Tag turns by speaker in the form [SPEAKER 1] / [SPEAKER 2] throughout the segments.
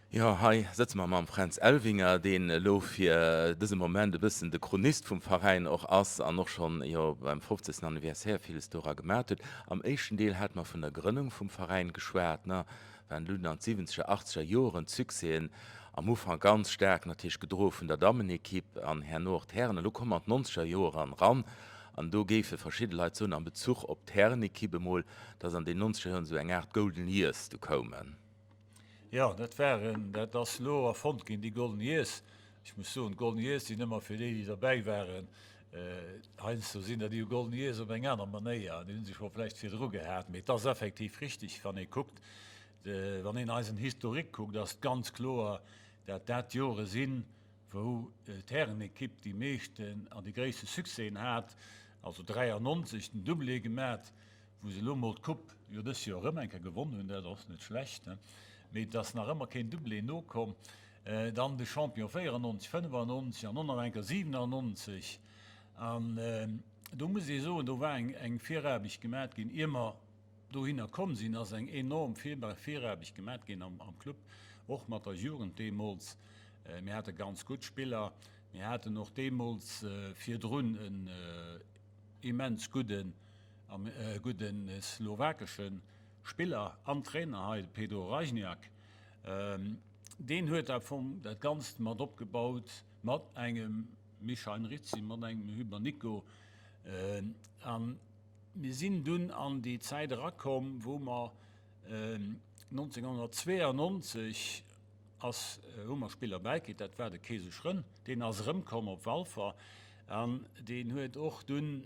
[SPEAKER 1] Jo, hei sëtze mer mam Fränz Elvinger, deen elo fir dëse Moment e bëssen de Chronist vum Veräin och ass an och schonn, jo, beim 50. Anniversaire villes dora gemat huet. Am éischten Deel hate mer vun der Grënnung vum Veräin geschwat, ne, waren dunn an d'siwwenzeger, achtzeger Joren d'Succèsen, am Ufank ganz staark natierlech gedroe vun der Dammenekipp an herno och d'Hären. Elo komme mer an d'nonzeger Joeren eran an do géife verschidde Leit soen, am Bezuch op d'Härenekipp emol, dass an den nonzeger Joren esou eng Aart Golden Years du koumen.
[SPEAKER 2] Jo, dat waren, dat ass elo erfonnt ginn, déi Golden Years. Ech muss soen, d'Golden Years sinn ëmmer fir déi, déi derbäi waren. Heiansdo sinn der déi hu Golden Years op eng aner Manéier, déi hu se scho vläicht virdru gehat. Mee et ass effektiv richtig, wann ee kuckt, wann een eisen Historique kuckt, ass et ganz kloer, dat dat Jore sinn, wou d'Härenekipp déi meeschten an déi gréisste Succèsen hat, also 93 den Doublé gemat, wou se elo mol d'Coupe jo dës Joer erëm eng Kéier gewonn hunn, dat ass net schlecht, mee et ass nach ëmmer keen Doublé nokomm. Dann de Champion 94, 95 an och nach eng Kéier 97. An do muss ee soen, do war eng eng Viraarbecht gemat ginn, ier mer dohinner komm sinn, ass eng enorm Viraarbecht gemat ginn am Club, och mat der Jugend deemools. Mir hate ganz gutt Spiller, mir haten och deemools virdrun en immens gudden gudde slowakesche Spiller an Trainer hei, de Pedro Rajniak, deen huet am Fong dat Ganzt mat opgebaut, mat engem Michael Rizzi, mat engem Hubert Nico. A mir sinn dunn an déi Zäit erakomm, wou mer 1992 ass, hu mer Spiller bäikritt, dat war de Keese Schrönn, deen ass erëmkomm op Walfer an deen huet och dunn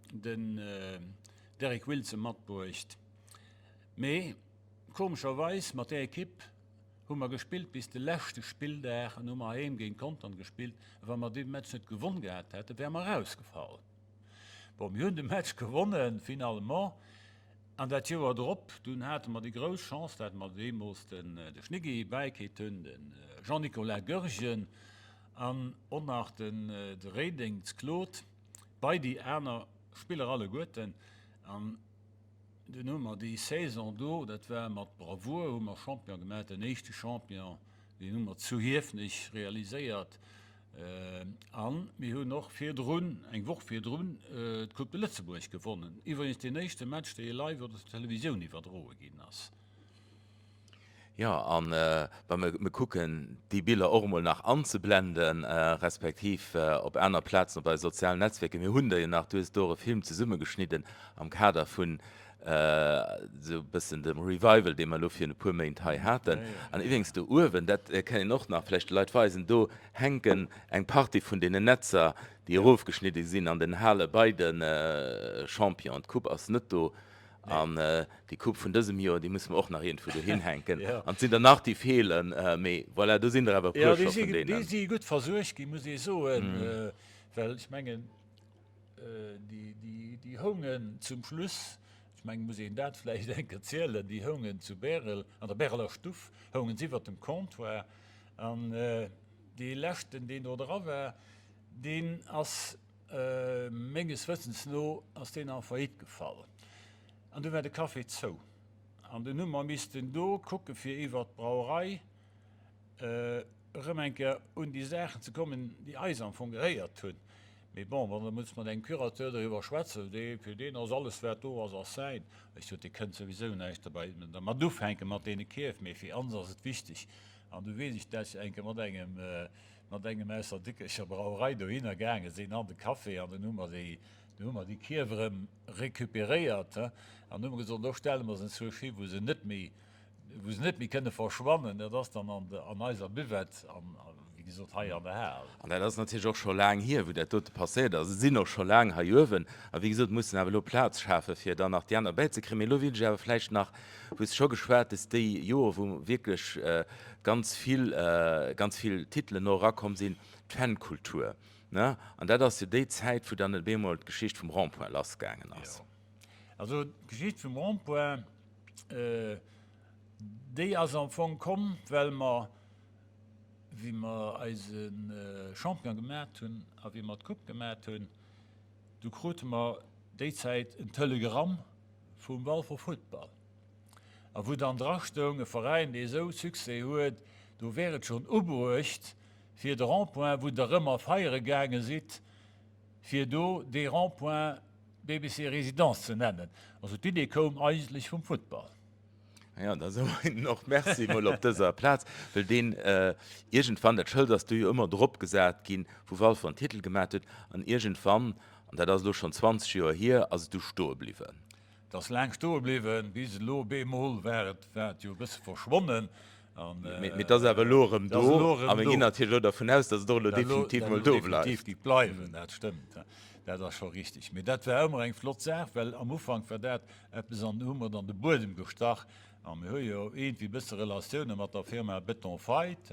[SPEAKER 2] den Derek Wilson matbruecht. Mee komescherweis mat där Ekipp hu mer gespillt bis de leschte Spilldag an hu mer heem géint Contern gespillt a wa mer dee Match net gewonn gehat hätten, wäre mer erausgefall. Bon, mir hunn de Match gewonnen finalement an dat Joer drop, dunn hate mer déi grouss Chance, dat mer deemools den de Schniggi bäikritt hunn, de Jean-Nicolas Goergen an och nach den de Redings Claude. Bei déi aner Spiller alleguerten. An dunn hu mer déi Saison do, dat war mat Bravour, hu mer Champion gemaach, den éischte Champion, deen hu mer zu Hiefenech realiséiert. A mir hunn och virdrun, eng Woch virdrun, d'Coupe de Lëtzebuerg gewonnen. Iwwregens deen éischte Match, dee live op der Televisioun iwwerdroe ginn ass.
[SPEAKER 1] Jo, an wa mer kucken, déi Biller och emol nach anzeblenden, respektiv op aner Plazen op eise sozialen Netzwierker, mir hunn der jo nach, du hues do och e Film zesummegeschnidden am Kader vun esou e bëssen dem Revival, dee mer elo virun e puer Méint hei haten. An iwwerengs do uewen, dat kann een och nach vläicht de Leit weisen, do hänken eng Partie vun deenen Netzer, déi erofgeschnidde sinn an den Hale bei de Champion. D'Coupe ass net do. An déi Coupe vun dësem Joer, déi musse mer och nach iergendwou dohin hänken. An et sinn der nach, déi feelen. Mee voilà, do sinn der awer e puer scho vun deenen.
[SPEAKER 2] Jo, déi si gutt versuergt ginn, muss ee soen. Well ech mengen, déi houngen zum Schluss, ech mengen, muss een dat vläicht eng Kéier zielen, déi houngen zu Bärel, an der Bäreler Stuff houngen se iwwert dem Comptoir. An dee leschten, deen do dra war, deen ass, Menges Wëssens no ass deen en Faillite gefall an du war de Café zou. An dunn hu mer missten do kucke fir iwwert d'Brauerei erëm eng Kéier un déi Saachen ze kommen, déi eis am Fong gehéiert hunn. Mee bon, wann der muss mat engem Curateur doriwwer schwätzen, dee, fir deen ass alles wat do ass, ass säin. Ech sot, dee kënnt souwisou näischt derbäi dermat ufänken, mat deene Kierf, mee fir ons ass et wichteg. An du weess ech, dat ech eng Kéier mat engem, mat engem aus der Dikrecher Brauerei dohinner gaange sinn an de Café an dunn hu mer déi, du hu mer déi Kierf erëm recuperéiert an hu mer gesot, do stelle mer se enzwousch hi wou se net méi, wou se net méi kënne verschwannen. Dat ass dann an an eiser Buvette an, wéi gesot, hei an der Hal.
[SPEAKER 1] An dat ass natierlech och scho laang hier, wou dat dote passéiert ass. Se sinn och scho laang hei uewen a wéi gesot, mussen awer elo Plaz schafe fir dann nach déi aner bäizekréien. Mee elo wéilt ech awer vläicht nach, wou s de scho geschwat hues, déi Joer wou wierklech ganz vill, ganz vill Titelen och erakomm sinn, d'Fankultur, ne? An dat ass jo déi Zäit, wou dann op eemol d'Geschicht vum Rond-point lassgaangen ass.
[SPEAKER 2] Jo, also d'Geschicht vum Rond-point, déi ass am Fong komm, well mer, wéi mer eise Champion gemat hunn a wéi mer d'Coupe gemat hunn, du krute mer déi Zäit en Telegramm vum Walfer Futtball. A wou dann drastoung, e Veräin, dee esou Succès huet, do wär et schonn ubruecht, fir de Rond-point, wou Der ëmmer feiere gaange sidd, fir do dee Rond-point BBC Résidence ze nennen. Also d'Idee koum eigentlech vum Futtball.
[SPEAKER 1] Jo, da soe mer hinnen och Merci mol op dëser Plaz, well deen iergendwann, dat Schëld ass du jo ëmmer drop gesat ginn, wou Walfer en Titel gemat huet, an iergendwann, an dat ass elo schonn 20 Joer hier, ass et du stoe bliwwen.
[SPEAKER 2] Et ass laang stoe bliwwen, bis elo bemol war et war et jo e bësse verschwonnen.
[SPEAKER 1] An, Mee et ass awer elo erëm do, a mir ginn natierlech elo dervun aus, datt et och elo definitiv mol do bleift.
[SPEAKER 2] Definitiv géif bleiwen, dat stëmmt, dat ass scho richtig. Mee dat war ëmmer eng flott Saach, well am Ufank war dat eppes an hu mer et an de Buedem gestach a mir hu jo iergendwéi e bësse Relatioune mat der Firma Beton Feidt.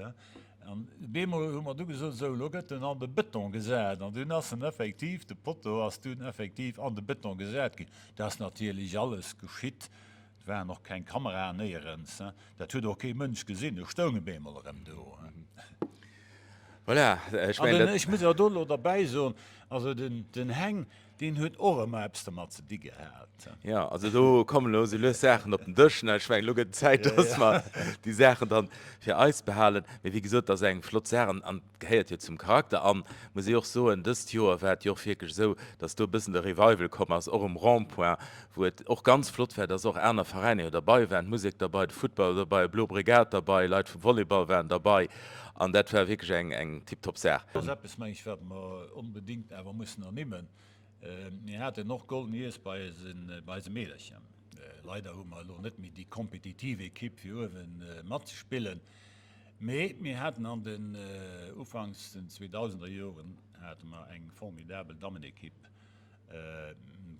[SPEAKER 2] An bemol hu mer du gesot, esou elo gëtt en an de Beton gesat. An dunn ass en effektiv, de Potto ass dunn effektiv an de Beton gesat ginn. Dat ass natierlech alles geschitt Et waren och keng Kameraen néierens, dat huet och kee Mënsch gesinn, ech stoung op eemol erëm do.
[SPEAKER 1] Voilà, ech mengen dat.
[SPEAKER 2] An ech muss awer do elo derbäi soen, also den Heng, deen huet och ëmmer eppes dermat ze di gehat.
[SPEAKER 1] Jo, also do kommen elo esou lues Saachen op den Dësch, ne? Ech mengen, elo gëtt et Zäit, dass mer déi Saachen dann fir eis behalen. Mee wéi gesot, dat ass eng flott Saach an an gehéiert jo zum Charakter. An, muss ech och soen, dëst Joer war et jo och wierklech esou, dass do e bëssen de Revival komm ass, och um Rond-point, wou et och ganz flott war, dass och aner Veräiner jo derbei waren, d'Musek derbei, de Futtball derbei, Blo Brigade derbei, Leit vum Volleyball waren derbei an dat war wierklech eng, eng tiptop Saach.
[SPEAKER 2] Dat ass eppes, meng ech, wat mer onbedéngt awer mussen ernimmen. Mir haten och Golden Years bei eise, bei eise Meedercher. Leider hu mer elo net méi déi kompetitiv Ekipp, fir uewe matzespillen. Mee mir haten an den ufanks den zweedausender Joren hate mer eng formidabel Dammenekipp,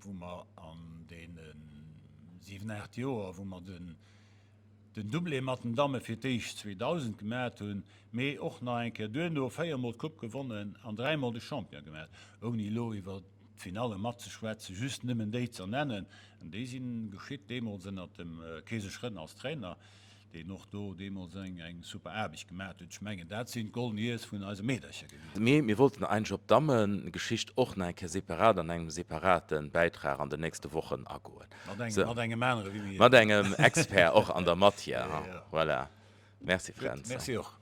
[SPEAKER 2] wou mer an deene 7, 8 Joer, wou mer den den Doublé mat den Damme fir d'éischt 2000 gemat hunn, mee och nach eng Kéier duerno véiermol d'Coupe gewonnen an dräimol de Champion gemat, ouni elo iwwer d'Finalle matzeschwätzen, just nëmmen déi ze ernennen. An déi si geschitt deemools ënnert dem Keese Schrënn als Trainer. deen och do deemools eng eng super Aarbecht gemaat huet. Ech mengen, dat sinn d'Golden Years vun eise Meedercher gewiescht.
[SPEAKER 1] Mee mir wollten eigentlech op d'Dammegeschicht och nach eng Kéier separat an engem separate Bäitrag an den nächste Wochen agoen.
[SPEAKER 2] Mat engem, mat engem anere
[SPEAKER 1] wéi mir. Mat engem Expert och an der Matière. Voilà. Merci Fränz.
[SPEAKER 2] Gutt, merci och.